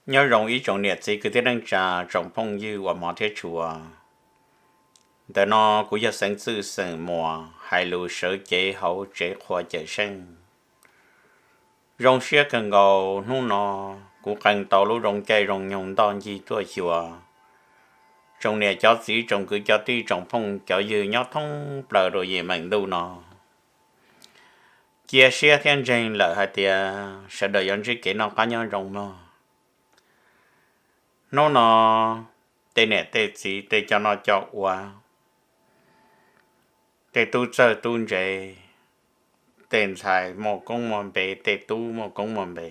Nyob zoo ib tsoom niam txiv kwv tij neej tsa, tsoom phooj ywg uas hmov thiab tshua. Ntawm no kuv yog xeev txwj xeem Muas hais lus sawv cev hauv tsev qhua Cawm Seej. Zoo siab kawg nkaus hnub no kuv qee tau lub zoo caij zoo nyoog ntoj ncig tuaj xyuas tsoom niam cov txiv, tsoom kwv cov tij, tsoom phooj cov ywg nyob thoob plaws rau yim meem ntuj no. Cia siab thiab ntseeg lawm hais tias sawv daws yuav ntsib kev noj qab nyob zoo mog. Hnub no tej niam tej txiv, tej coj noj coj ua, tej tub txawj tub ntse, tej ntxhais muaj koob muaj npe, tej tub muaj koob muaj npe,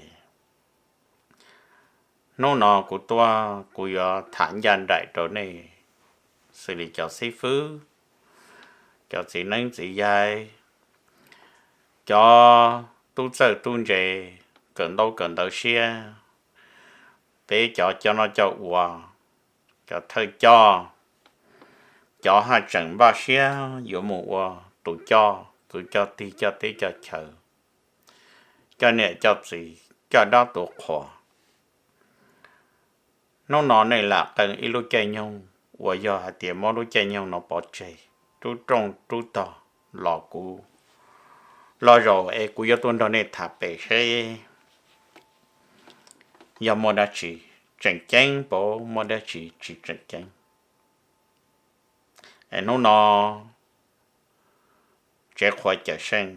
hnub no kuv tuaj kuv yuav tham ncaj nraim rau nej xws li cov xib fwb, cov txiv neeb txiv yaig, cov tub txawj tub ntse, kawm ntaub kawm ntawv siab, peb cov coj noj coj ua, cov thawj coj, cov haj tseem npaj siab yuav mus ua tus coj kwv coj tij coj teb coj chaw, coj niam coj txiv, coj dab tuav qhua. Hnub no nej lam qee ib lub caij nyoog uas yog hais tias muab lub caij nyoog no pov tseg, rub rooj rub tog los kuv los zaum es kuv yuav tuaj nrog nej tham pem seb yog muaj dab tsi tseem ceeb, puas muaj dab tsi tsis tseem ceeb. Es hnub no tsev qhua Cawm Seej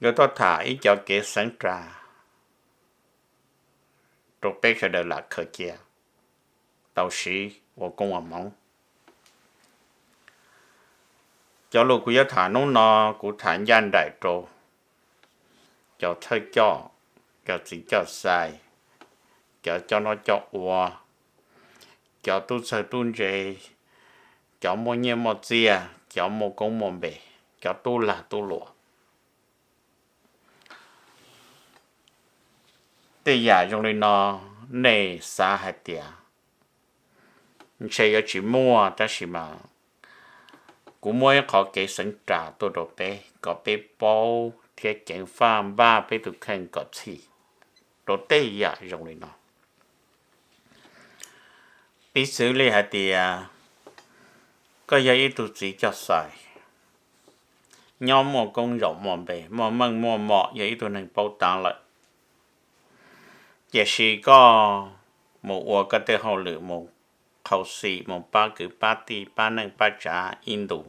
yuav tuaj tham ib cov kev xeev ras rau peb sawv daws lam khaws cia tau siv ua koob ua hmoov. Cov lus kuv yuav tham hnub no, kuv tham ncaj nraim rau cov thawj coj, cov txiv coj xais, cov coj noj coj ua, cov tub txawj tub ntse, cov muaj nyiaj muaj txiaj, cov muaj koob muaj npe, cov tub lag tub luam. Tej yam zoo li no nej xav hais tias ntshe yuav tsis muaj, tab sis mas kuv muab ib qho kev xeev ras tuaj rau peb kom peb paub thiab ceev faj npaj peb tus kheej kom txhim rau tej yam zoo li no. Piv txwv li hais tias koj yog ib tug txiv coj xais, nyob muaj koob zaum muaj npe, muaj meej muaj mom, yog ib tug neeg paub tav lawm, tiam sis koj mus ua koj tej hauj lwm, mus qhau xim, mus pab kwv pab tij, pab neej pab tsav ib ntus,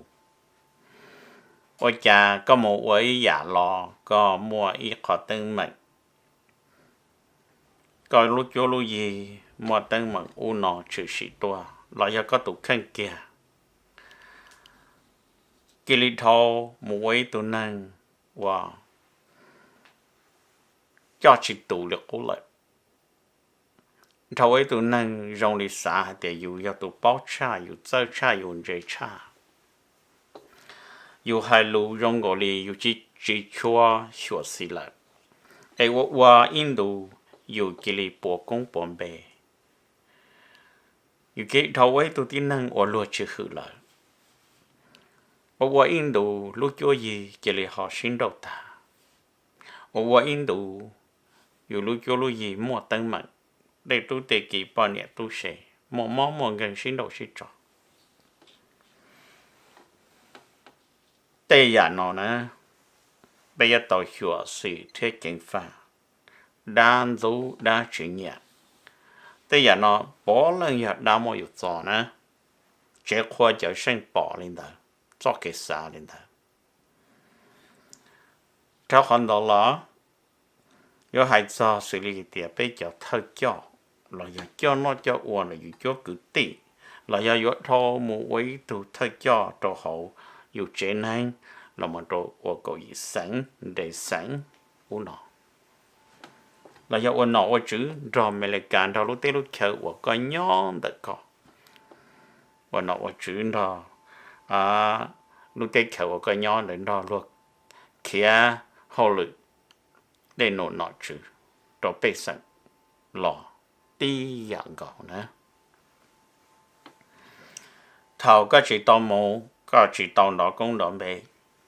ua cas koj mus ua ib yam los koj muaj ib qho teeb meem, koj lub cuab lub yig muaj teeb meem ub no tshwm sim tuaj, los yog koj tus kheej kiag cia li dhau mus ua ib tug neeg uas coj tsis tus li qub lawm. Dhau ua ib tug neeg zoo li xav hais tias yus yog tus paub tshaj, yus txawj tshaj, yus ntse tshaj, yus hais lus zoo nkaus li yus tsis tsis tshua xyuam xim lawm, es ua ua ib ntus yus cia li puas koob puas npe, yus cia li dhau ua ib tug tib neeg uas luag tsis hwm lawm. Ua ua ib ntus lub cuab yig cia li ho sib nrauj tag. Ua ua ib ntus yus lub cuab lub yig muaj teeb meem, tej tub tej ki poj niam tub se muaj mob muaj nkeeg sib nrauj sib tso. Tej yam no na, peb yuav tau xyuam xim thiab ceev faj, dab ntxub dab tsis nyiam. Tej yam no puav leej yog dab muab yus txo na. Tsev qhua Cawm Seej pom li ntawd, txoj kev xav li ntawd. Rau qhov ntawd los yuav hais txog xws li tias peb cov thawj coj los yog coj noj coj ua los yus cuab kwv tij, los yog yuav dhau mus ua ib tug thawj coj rau hauv yus tsev neeg los mus rau ua kaum yim xeev nres xeev ub no, los yog ua nom ua tswv nrog Amelikas, nrog lub teb lub chaw uas koj nyob ntawm koj, ua nom ua tswv nrog lub teb chaws uas koj nyob ntawd, nrog luag khiav hauj lwm dej num nom tswv rau pej xeem los tib yam nkaus na. Thaum koj tsis tau mus, koj tsis tau nrov koob nrov npe,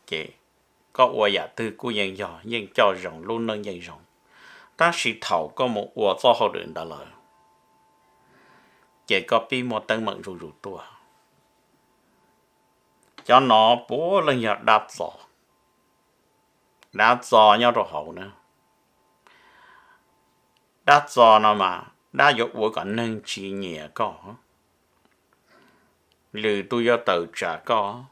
ces koj ua yam twg kuj yeej yog, yeej coj zoo, lub neej yeej zoo. Tab sis thaum koj mus ua txoj hauj lwm ntawd lawm, ces koj pib muaj teeb meem zuj zus tuaj. Cov no puav leej yog dab txos, dab txos nyob rau hauv na. Dab txos no mas dab yuav ua kom neeg tsis nyiam koj, lwm tus yuav tawm tsam koj,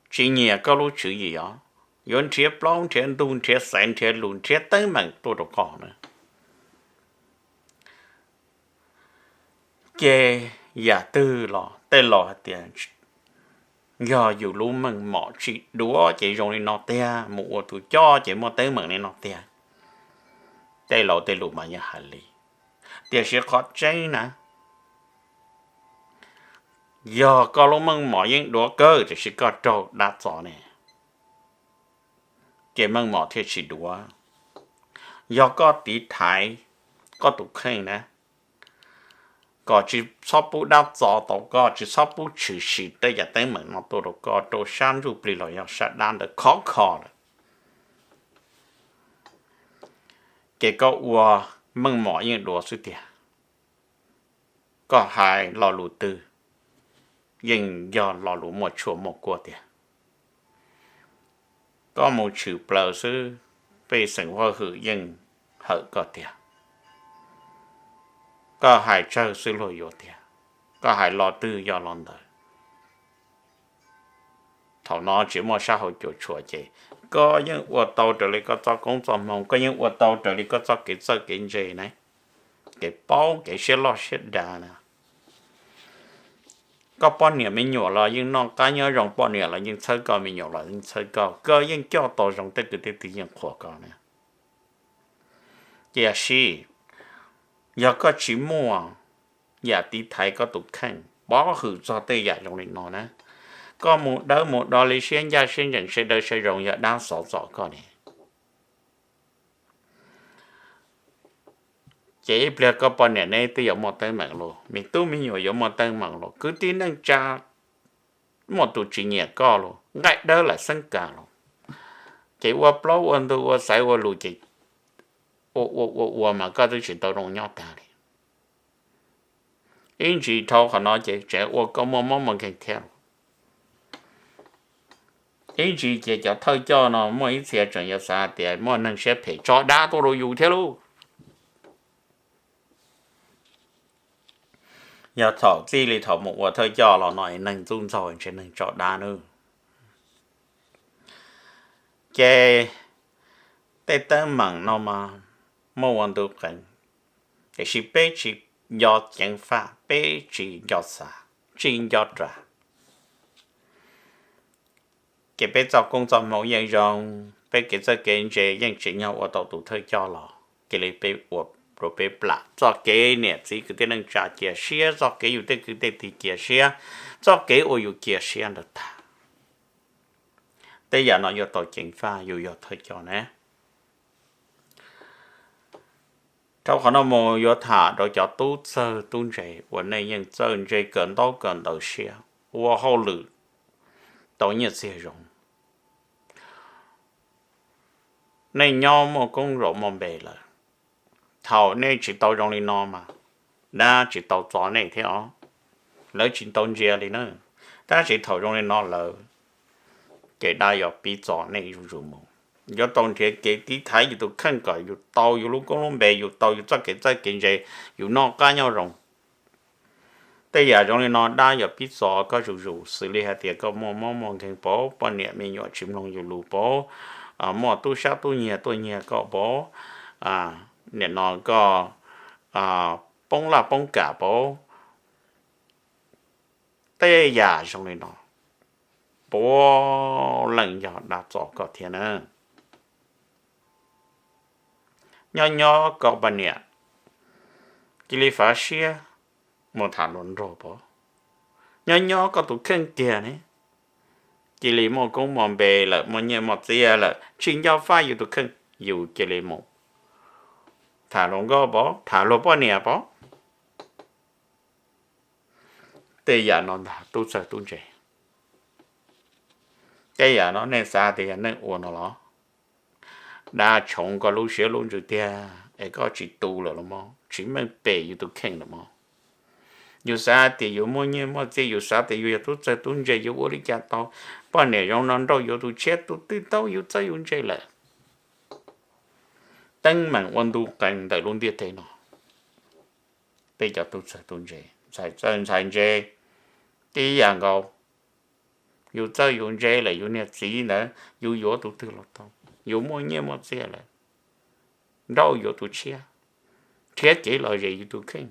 tsis nyiam koj lub tswv yim os, yuav nrhiav plaub nrhiav ntug nrhiav xaiv nrhiav lus nrhiav teeb meem tuaj rau koj na. Ces yam twg los tej laus hais tias yog yus lub meej mom tsis duav ces zoo li no tiag, mus ua tus coj ces muaj teeb meem li no tiag. Tej laus tej lus mas yeej hais li, tiam sis qhov tseeb na, yog koj lub meej mom yeej duav kawg tiam sis koj raug dab txos ne, ces meej mom thiaj tsis duav. Yog koj tiv thaiv koj tus kheej na, kom tsis txhob pub dab txos tau koj, tsis txhob pub tshwm sim tej yam teeb meem no tuaj rau koj, rau sab ntsuj plig los yog sab dab ntawd khov kho lawm, ces koj ua meej mom yeej duav xwb tiag. Koj hais lo lus twg yeej yog lo lus muaj tshuaj muaj kuab tiag. Koj mus tshwm plaws xwb, pej xeem hauj lwm yeej hawm koj tiag. Koj hais tsawg xwb luag yuav tiag, koj hais lo twg yog lo ntawd. Thaum no tsis muaj sab hauv cuam tshuam ces koj yeej ua tau raws li koj txoj koob txoj hmoo, koj yeej ua tau raws li koj txoj kev txawj kev ntse na, kev paub kev siab loj siab dav na. Koj poj niam me nyuam los yeej noj qab nyob zoo, poj niam los yeej txhawb koj, me nyuam los yeej txhawb koj, koj yeej coj tau zoo, tej kwv tej tij yeej qhuas koj na. Tiam sis yog koj tsis muaj yam tiv thaiv koj tus kheej, pov hwm txog tej yam zoo li no na, koj mus dawb mus do li siab ncaj siab ncees, sawv daws sawv zoo yog dab xov txom koj ne. Ces ib pliag koj poj niam neb twb yuav muaj teeb meem los, me tub me nyuam yuav muaj teeb meem los, kwv tij neej tsa muaj tus tsis nyiam koj los, nqaij dawb lam xeeb kas los, ces ua plaub ua ntug ua xaiv ua lus ces ua ua ua ua mas koj twb tsis tau zoo nyob tag li. Ib ntsis dhau qhov no ces tseem ua koj muaj mob muaj nkeeg thiab. Ib ntsis ces cov thawj coj no muaj ib txhia tseem yuav xav tias muaj neeg siab phem tso dab tuaj rau yus thiab lauj. Yog thaum txij li thaum mus ua thawj coj los no es neeg ntxub ntxaug ntshe neeg tso dab nawb. Ces tej teeb meem no mas muaj ua ntu qees, tiam sis peb tsis nco ceev faj, peb tsis nco xav, tsis nco ras, ces peb txoj koob txoj hmoo yeej zoo, peb kev txawj kev ntse yeej tsim nyog ua tau tus thawj coj los, cia li peb ua rau peb plam, txoj kev niam txiv kwv tij neej tsa cia siab, txoj kev yus tej kwv tej tij cia siab, txoj kev ua yus cia siab ntawd tag. Tej yam no yuav tau ceev faj yus yog thawj coj ne. Dhau qhov no mus yuav tham rau cov tub txawg tub ntse uas nej yeej txawj ntse kawm ntaub kawm ntawv siab, ua hauj lwm tau nyiaj txiag zoo. Nej nyob muaj koob zaum muaj npe lawm, thaum nej tsis tau zoo li no mas dab tsis tau txo nej thiab os, lawv tsis tau ntsia li na. Tab sis thaum zoo li no lawm, ces dab yuav pib txo nej zuj zus mus. Yuav tau nrhiav kev tiv thaiv yus tus kheej kom yus tau yus lub koob lub npe, yus tau yus txoj kev txawj kev ntse, yus noj qab nyob zoo. Tej yam zoo li no dab yuav pib txo koj zuj zus, xws li hais tias koj muaj mob muaj nkeeg pauv, poj niam me nyuam tsis mloog yus lus pauv, muaj tub sab tub nyiag tuaj nyiag koj pauv, nim no koj poob laj poob kam pauv, tej yam zoo li no puav leej yog dab txo koj thiab na. Nyob nyob koj poj niam cia li fav siab mus tham hluas nraug pauv, nyob nyob koj tus kheej kiag ne, cia li muaj koob muaj npe lawm, muaj nyiaj muaj txiag lawm, tsis nco faj yus tus kheej, yus cia li mus tham hluas nkauj pauv, tham hluas poj niam pauv. Tej yam no ntag tub txawg tub ntse. Tej yam no nej xav tias yog neeg ua no los? Dab tshoov koj lub siab lub ntsws tiag es koj tsis tu lawm los mog, tsis meej pem yus tus kheej lawm mog. Yus xav tias yus muaj nyiaj muaj txiaj, yus xav tias yus yog tub txawg tub ntse, yus ua li cas tau poj niam zoo no nrauj yuav tus tshiab, tus twg tau yus txawj yus ntse lawm. Teeb meem ua ntu qees ntawm lub ntiaj teb no, peb cov tub txawg tub ntse, ntxhais txawj ntxhais ntse, tib yam nkaus. Yus txawj yus ntse lawm, yus niag txiv ntawd yus yuav tus twg los tau, yus muaj nyiaj muaj txiaj lawm, nrauj yuav tus tshiab, thiab kev lom zem yus tus kheej.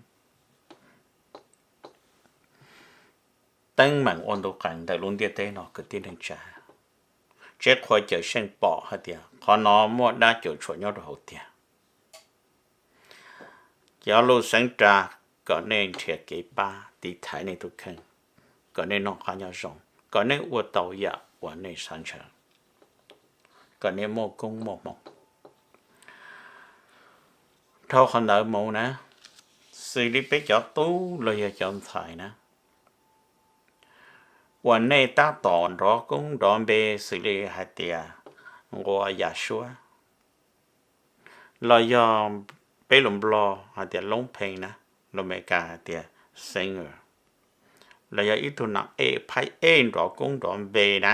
Teeb meem ua ntu qees ntawm lub ntiaj teb no kwv tij neej tsa, Tsev Qhua Cawm Seej pom hais tias qhov no muaj dab cuam tshuam nyob rau hauv tiag. Cov lus xeev ras, kom nej nrhiav kev pab tiv thaiv nej tus kheej, kom nej noj qab nyob zoo, kom nej ua tau yam uas nej xav ntshaw, kom nej muaj koob muaj hmoov. Dhau qhov ntawd mus na, xws li peb cov tub los yog cov ntxhais na, uas nej tab tom nrov koob nrov npe xws li hais tias nquas yam suab, los yog peb lus Nplog hais tias loob pheej na, lus Amelikas hais tias singer, los yog ib tug nam ej phaib ej nrov koob nrov npe na,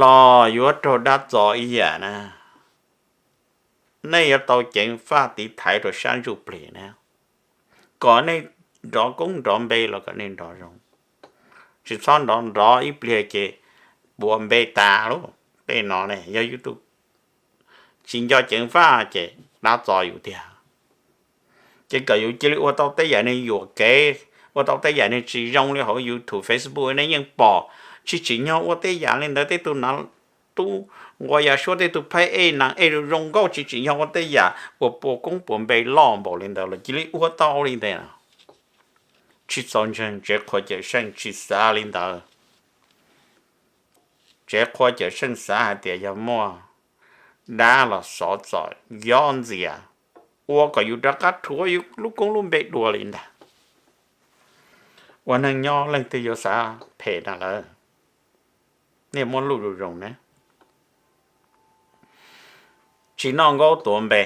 los yuav raug dab txo ib yam na. Nej yuav tau ceev faj tiv thaiv rau sab ntsuj plig na, kom nej nrov koob nrov npe los kom nej nrov zoo. Tsis txhob nrov nrov ib pliag ces puas npe tas lauj. Tej no ne yog yus tus tsis nco ceev faj ces dab txo yus tiag. Ces kom yus cia li ua tau tej yam neeg yuam kev, ua tau tej yam neeg tsis zoo li hauv YouTube, Facebook, nej yeej pom. Tsis tsim nyog ua tej yam li ntawd. Tej tug nam tub nquas yam suab, tej tug phaib ej nam ej zoo nkauj tsis tsim nyog ua tej yam uas puas koob puas npe loj npaum li ntawd los cia li ua tau li ntawd. Tsis txaus ntseeg, Tsev Qhua Cawm Seej tsis xav li ntawd. Tsev Qhua Cawm Seej xav hais tias yog muaj dab los xov txom yob ntxias, ua kom yus rov qab rhuav yus lub koob lub npe dua li ntag. Ua neeg nyob leej twg yuav xav phem na lawm. Nej muab luj zoo zoo na, tsis noj nkaub tuav npe,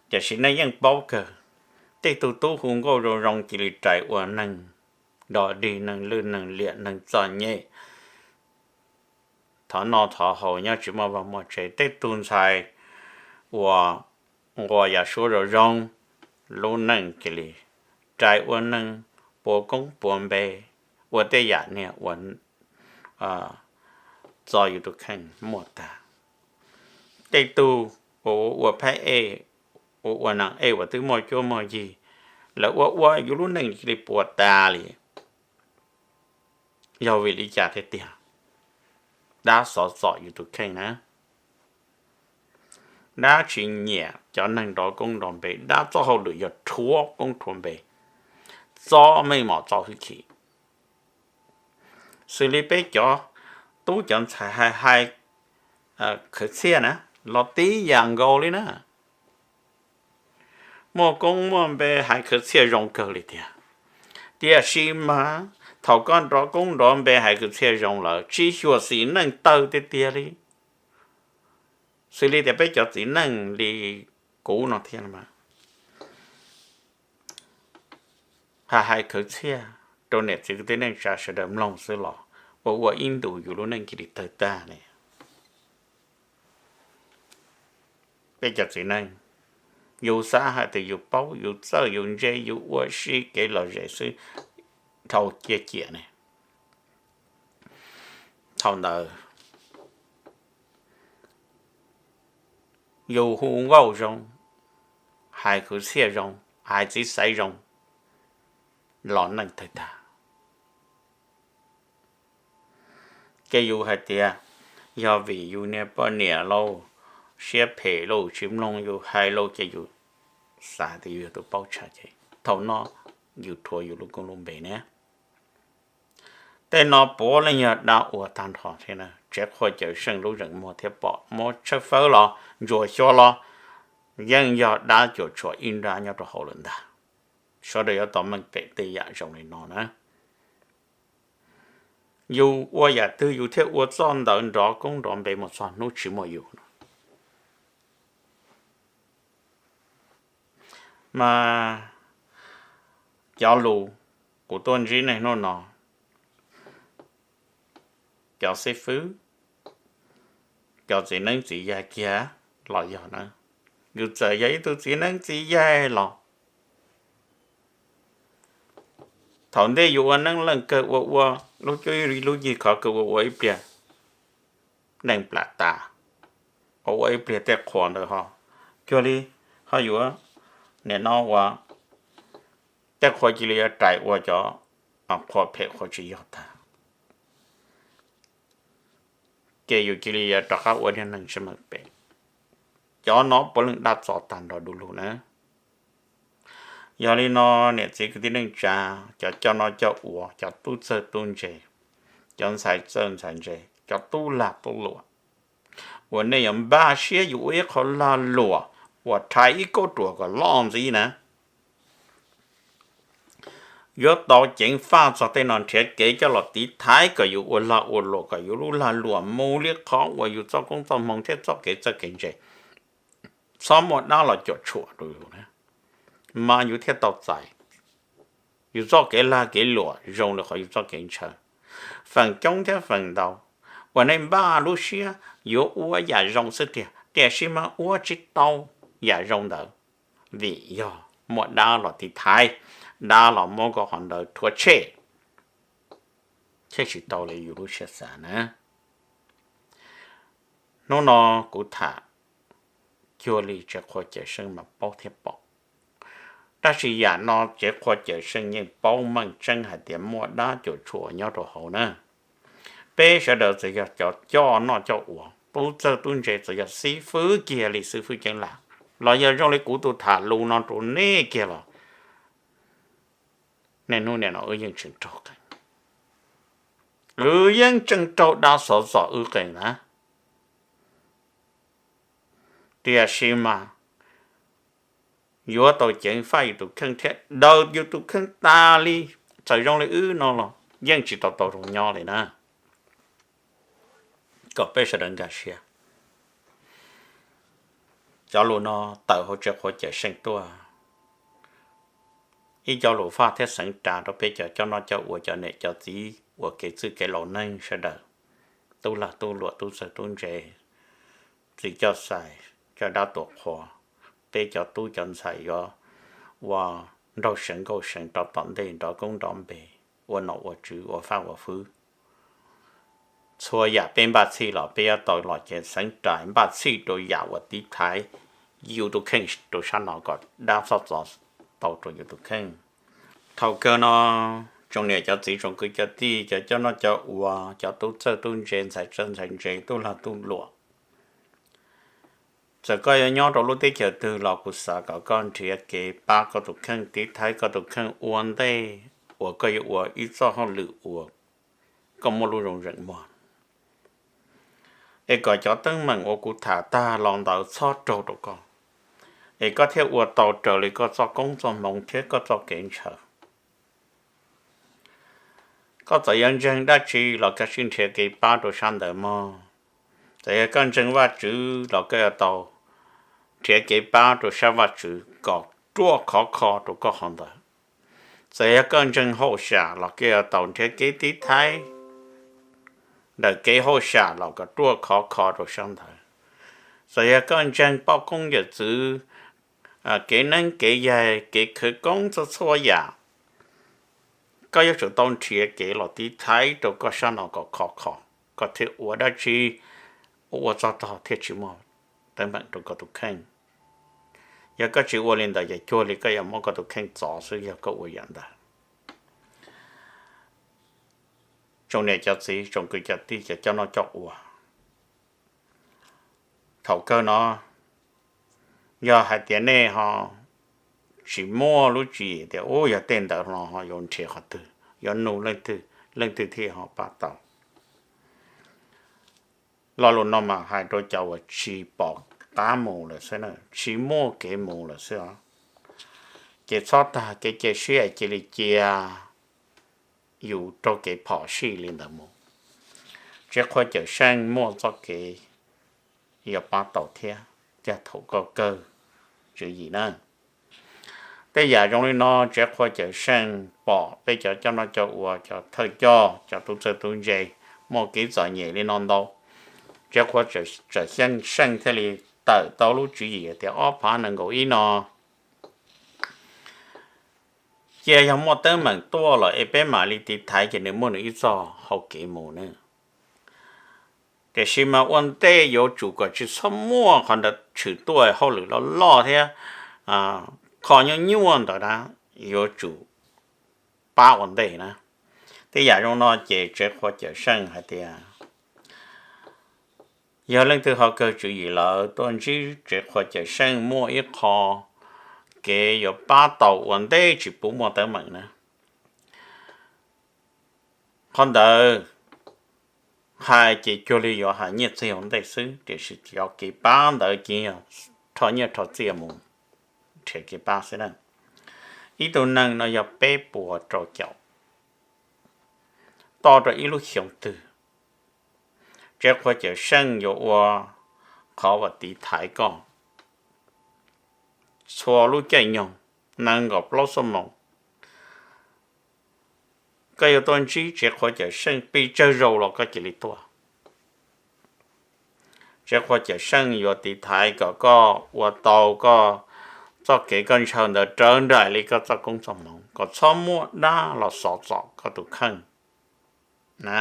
tiam sis nej yeej paub kawg, tej tug tub hu nkauj zoo zoo cia li rais ua neeg dog dig, neeg lwj neeg liam, neeg txom nyem, thov noj thov haus nyob tsis muaj vaj muaj tsev. Tej tug ntxhais uas nquas yam suab zoo zoo, lub neej cia li rais ua neeg puas koob puas npe, ua tej yam niag ua txo yus tus kheej muaj tag. Tej tug ua phaib ej, ua ua nam ej uas twb muaj cuab muaj yig, lawv ua ua yus lub neej cia li puas tas li. Yog vim li cas tiag tiag? Dab xov txom yus tus kheej na. Dab tsis nyiam cov neeg nrov koob nrov npe, dab txoj hauj lwm yog rhuav koob rhuav npe, txo meej mom txo hwj chim. Xws li peb cov tub cov ntxhais hais hais khwv txhiaj na, los tib yam nkaus li na. Muaj koob muaj npe hais khwv txhiaj zoo kawg li tiag. Tiam sis mas thaum koj nrov koob nrov npe hais khwv txhiaj zoo lawm tsis xyuam xim neej tawg tiag tiag li. Xws li tias peb cov txiv neej li kuv no thiab, hais hais khwv txhiaj rau niam txiv kwv tij neej tsa sawv daws mloog xwb los ua ua ib ntus yus lub neej cia li tawg tag ne. Peb cov txiv neej, yus xav hais tias yus paub yus txawj yus ntse yus ua si kev lom zem xwb, dhau ciaj ciam ne. Thaum ntawd yus hu nkauj zoo, hais kwv txhiaj zoo, hais txiv xaiv zoo, los neej tawg tag. Ces yus hais tias yog vim yus niag poj niam lauj, siab phem lauj, tsis mloog yus hais lauj, ces yus xav tias yus yog tus paub tshaj ces thaum no yus rhuav yus lub koob lub npe ne. Tej no puav leej yog dab ua tag nrho thiab na. Tsev Qhua Cawm Seej lub zeem muag thiab pom muab tshawb fawb los ntsuas xyuas los yeej yog dab cuam tshuam ib nrab nyob rau hauv lawm ntag. Sawv daws yuav tau meej pem tej yam zoo li no na. Yus ua yam twg yus thiaj ua txoj ntawd nrov koob nrov npe mus txog hnub tsis muaj yus no. Mas cov lus kuv tuaj ntsib nej hnub no, cov xib fwb, cov txiv neeb txiv yaig kiag los yog na, yus txawm yog ib tug txiv neeb txiv yaig los, thaum ntej yus ua neeb leej kawg ua ua lub cuab lub yig khov kawg ua ua ib pliag neeg plam tas, ua ua ib pliag tej qhua ntawd ho cuag li ho yuav, nim no ua tej qhua cia li yuav rais ua cov qhua phem qhua tsis yog tag, ces yus cia li yuav rov qab ua niag neeg tsis meem pem. Cov no puav leej dab txo tag nrho du lug na. Yog li no niam txiv kwv tij neej tsa, cov coj noj coj ua, cov tub txawj tub ntse, cov ntxhais txawj ntxhais ntse, cov tub lag tub luam, uas nej yuav npaj siab yus ua ib qho lag luam uas rhais ib kauj ruam kom loj ntxiv na, yuav tau ceev faj txog tej no nrhiav kev coj los tiv thaiv kom yus ua lag ua luam kom yus lub lag luam mus li qhov uas yus txoj koob txoj hmoo thiab txoj kev txawj kev ntse txhob muaj dab los cuam tshuam rau yus, mas yus thiaj tau txais yus txoj kev lag kev luam zoo li qhov yus txoj kev ntshaw. Feem coob thiab feem ntau uas nej npaj lub siab yuav ua yam zoo xwb tiag, tiam sis mas ua tsis tau yam zoo ntawd, vim yog muaj dab los tiv thaiv, dab los muab koj qhov ntawd rhuav tshem, thiaj tsis tau li yus lub siab xav na. Hnub no kuv tham cuag li tsev qhua cawm seej mas paub thiab pom, tab sis yam no tsev qhua cawm seej yeej paub meej tseeb hais tias muaj dab cuam tshuam nyob rau hauv na. Peb sawv daws txawm yog cov coj noj coj ua, tub txawj tub ntse, txawm yog xib fwb kiag li xib fwb Ceeb Lam, los yog zoo li kuv tus tham lus no rau nej kiag los, niaj hnub nim no wb yeej tseem raug qees, wb yeej tseem raug dab xov zom wb qees na. Tiam sis mas yuav tau ceev faj yus tus kheej thiab daws yus tus kheej tas li, txawm zoo li wb no los yeej tsis tau tau zoo nyob li na. Kom peb sawv daws nkag siab. Cov lus no tawm hauv tsev qhua cawm seej tuaj, ib cov lus faj thiab xeev ras rau peb cov coj noj coj ua, cov niam cov txiv uas kev txwj kev laus neeg sawv daws, tub lag tub luam, tub txawj tub ntse, txiv coj xais, coj dab tuam qhua, peb cov tub cov ntxhais yuav ua nraug seev nkauj seev rau tom ntej nrov koob nrov npe, ua nom ua tswv ua faj ua fwb. Txhua yam peb npaj txhij los peb yuav tau los ces xeev ras npaj txhij rau yam uas tiv thaiv yus tus kheej rau sab no kom dab txhob txov tau rau yus tus kheej. Thaum kawg no, tsoom niam cov txiv tsoom kwv cov tij, cov coj noj coj ua, cov tub txawj tub ntse, ntxhais txawj ntxhais ntse, tub lag tub luam, txawm koj yuav nyob rau lub teb chaws twg los kuv xav kom koj nrhiav kev pab koj tus kheej, tiv thaiv koj tus kheej ua ntej uas koj yuav ua ib txoj hauj lwm uas koj muaj lub zoo zeem muag, es kom cov teeb meem uas kuv tham tag los ntawd txhob raug rau koj, es koj thiaj ua tau raws li koj txoj koob txoj hmoov thiab koj txoj kev ntshaw. Koj txawm yuav ntseeg dab tsi los koj sib nrhiav kev pab rau sab ntawd mog. Txawm yog koj ntseeg Vajtswv los koj yuav tau nrhiav kev pab rau sab Vajtswv kom ruaj khov kho rau koj qhov ntawd. Txawm yog koj ntseeg hauj sam los koj yuav tau nrhiav kev tiv thaiv ntawm kev hauj sam los kom ruaj khov kho rau sab ntawd. Txawm yog koj ntseeg poj koob yawm txwv, kev neeb kev yaig, kev khawv koob txhua txhua yam, koj yuav tsum tau nrhiav kev los tiv thaiv rau koj sab no kom khov kho, koj thiaj ua dab tsi ua txog tog thiaj tsis muaj teeb meem rau koj tus kheej. Yog koj tsis ua li ntawd ces cuag li koj yuav muab koj tus kheej txov xwb yog koj ua yam ntawd. Tsoom niam cov txiv tsoom kwv cov tij cov coj noj coj ua, thaum kawg no yog hais tias nej ho tsis muaj lub tswv yim tias ub yog tej ntawd los ho yuav nrhiav qhov twg, yuav nug leej twg, leej twg thiaj ho pab tau. Lo lus no mas hais rau cov uas tsis pom qab mus lawm xwb, tsis muaj kev mus lawm xwb os. Ces txhob tag kev cia siab cia li cia yus raug kev phom sij li ntawd mus. Tsev Qhua Cawm Seej muaj txoj kev yuav pab tau thiab, yog thaum koj kawg tswv yim na. Tej yam zoo li no Tsev Qhua Cawm Seej pom peb cov coj noj coj ua, cov thawj coj, cov tub txawj tub ntse muaj kev txom nyem li no ntau, Tsev Qhua Cawm Seej thiaj li tawm tau lub tswv yim tias ob phav nees nkaum ib no cia yog muaj teeb meem tuaj los es peb mam li tiv thaiv ces nws muaj nws ib txoj hau kev mus na. Tiam sis mas ua ntej yuav tsum kom tsis txhob muaj qhov ntawd tshwm tuaj, hauj lwm loj loj thiab kho nyuaj nyuaj ntawd na, yuav tsum pab ua ntej na. Tej yam zoo no ces Tsev Qhua Cawm Seej hais tias yog leej twg ho kawg tswv yim lawm tuaj ntsib Tsev Qhua Cawm Seej muaj ib qho kev yuav pab tau ua ntej tsis pub muaj teeb meem na. Qhov ntawd hais ces cuag li yuav hais nyiaj txiag ua ntej xwb, tiam sis cov kev pab ntawd ces yog rho nyiaj rho txiaj mus nrhiav kev pab xwb na. Ib tug neeg no yog peb puas rau caum toj rau ib lub xyoo twg, Tsev Qhua Cawm Seej yuav ua qhov uas tiv thaiv koj txhua lub caij nyoog, nees nkaum plaub xuab moos. Koj yuav tuaj ntsib Tsev Qhua Cawm Seej pes tsawg zaus los koj cia li tuaj. Tsev Qhua Cawm Seej yuav tiv thaiv kom koj ua tau koj txoj kev koj ntshaw ntawd raws nraim li koj txoj koob txoj hmoov, kom txhob muaj dab los xov txom koj tus kheej na.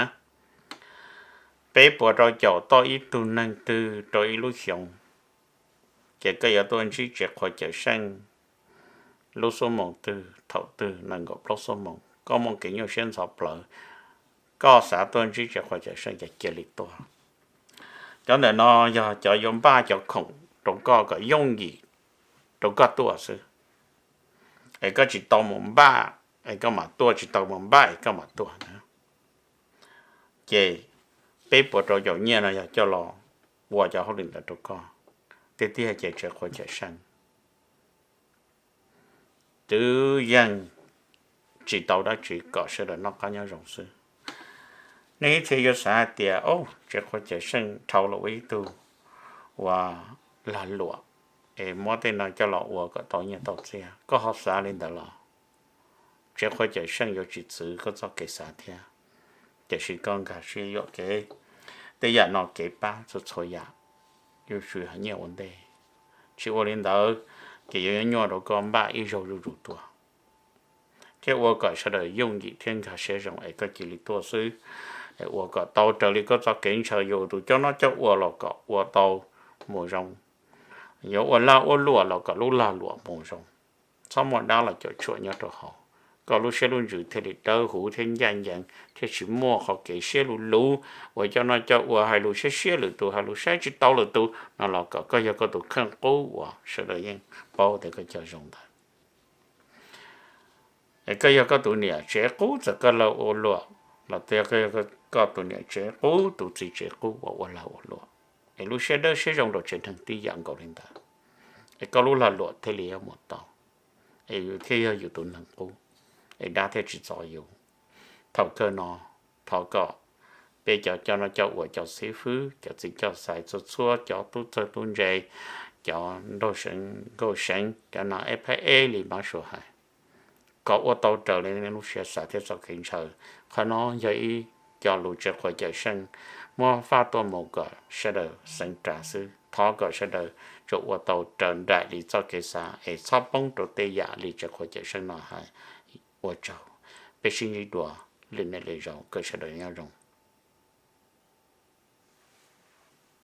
Peb puas rau caum toj ib tug neeg twg rau ib lub xyoo, ces koj yuav tuaj ntsib Tsev Qhua Cawm Seej lub xuab moos twg thaum twg, nees nkaum plaub xuab moos, koj muaj kev nyuaj siab ntxhov plawv, koj xav tuaj ntsib Tsev Qhua Cawm Seej ces cia li tuaj. Cov ntawm no yog cov yuav npaj cov khoom rau koj kom yooj yim rau koj tuaj xwb, es koj tsis tau mus npaj es koj mam tuaj, tsis tau mus npaj es koj mam tuaj na. Ces peb puas rau caum nyiaj no yog coj los ua cov hauj lwm ntawd rau koj. Tiag tiag ces Tsev Qhua Cawm Seej twb yeej tsis tau dab tsi, kom sawv daws noj qab nyob zoo xwb. Nej ib txhia yuav xav hais tias, o, Tsev Qhua Cawm Seej dhau los ua ib tug uas lag luam, es muab tej no coj los ua kom tau nyiaj tau txiaj. Koj ho xav li ntawd los Tsev Qhua Cawm Seej yuav tsis txwv koj txoj kev xav thiab. Tiam sis koj nkag siab yuam kev, tej yam no kev pab txhua txhua yam yuav tsum yog nyiaj ua ntej. Tsis ua li ntawd ces yuav nyuaj rau koj npaj ib zaug zuj zus tuaj, thiab ua kom sawv daws yooj yim thiab nkag siab zoo es koj cia li tuaj xwb. Es ua kom tau raws li koj txoj kev ntshaw, yuav tus coj noj coj ua los kom ua tau mus zoo, yuav ua lag ua luam los kom lub lag luam mus zoo. Txhob muaj dab los cuam tshuam nyob rau hauv. Koj lub siab lub ntsws thiaj li dawb huv thiab ncaj ncees, thiaj tsis muaj qhov kev siab luv luv uas coj noj coj ua hais lus siab siab lwm tus, hais lus saib tsis taus lwm tus no los kom koj yog koj tus kheej qub uas sawv daws yeej paub tias koj cog zoo ntawd. Es koj yog koj tus niam tsev qub, txawm koj lag ua luam los twb yog koj yog koj tus niam tsev qub, tus txiv tsev qub uas ua lag ua luam, es lub siab dawb siab zoo rau tsev neeg tib yam nkaus li ntawd, es koj lub lag luam thiaj li yuav mus tau, es yus thiaj yog yus tus neeg qub, es dab thiaj tsis txov yus. Thaum kawg no, thov kom peb cov coj noj coj ua, cov xib fwb, cov txiv coj xaiv, txhua txhua cov tub txawj tub ntse, cov nraug seev nkauj seev, cov nas eb phab eb li Mab Suav hais, kom ua tau raws li nej lub siab xav thiab txoj kev ntshaw. Qhov no yog ib co lus Tsev Qhua Cawm Seej muab faj tuaj mus kom sawv daws xeev ras xwb. Thov kom sawv daws tsuas ua tau raws nraim li txoj kev xav es txhob poob rau tej yam li Tsev Qhua Cawm Seej no hais. Ua tsaug, peb sib ntsib dua lwm niaj lwm zaus, kom sawv daws nyob zoo.